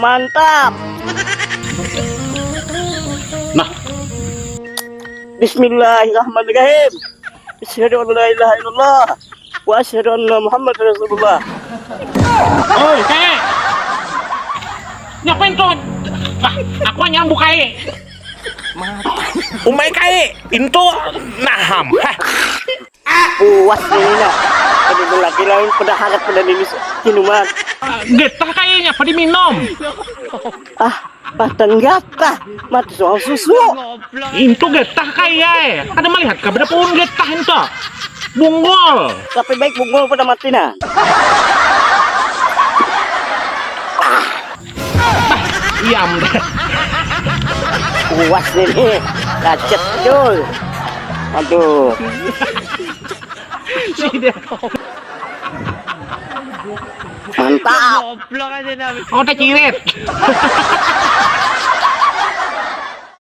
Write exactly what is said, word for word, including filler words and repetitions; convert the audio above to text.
Mantap. Nah. Bismillahirrahmanirrahim. Asyhadu an la ilaha illallah wa asyhadu anna Muhammadar Rasulullah. Oi, kae. Ngapain tuh? Wah, aku nyambuk kae. Umai kae, pintu naham. Hah. Puas ini nah. Jadi lagi lain pada harap pada ini minuman. Getah kayaknya, pada minum. Ah, patan gatah. Mati soal susu. Itu getah kayak. Ada melihat kah berapa pohon getah itu? Bunggol. Tapi baik bunggol pada mati nah. Iam. Puas ini. Gacet betul. Aduh. Mantap. Oh, tak cirit.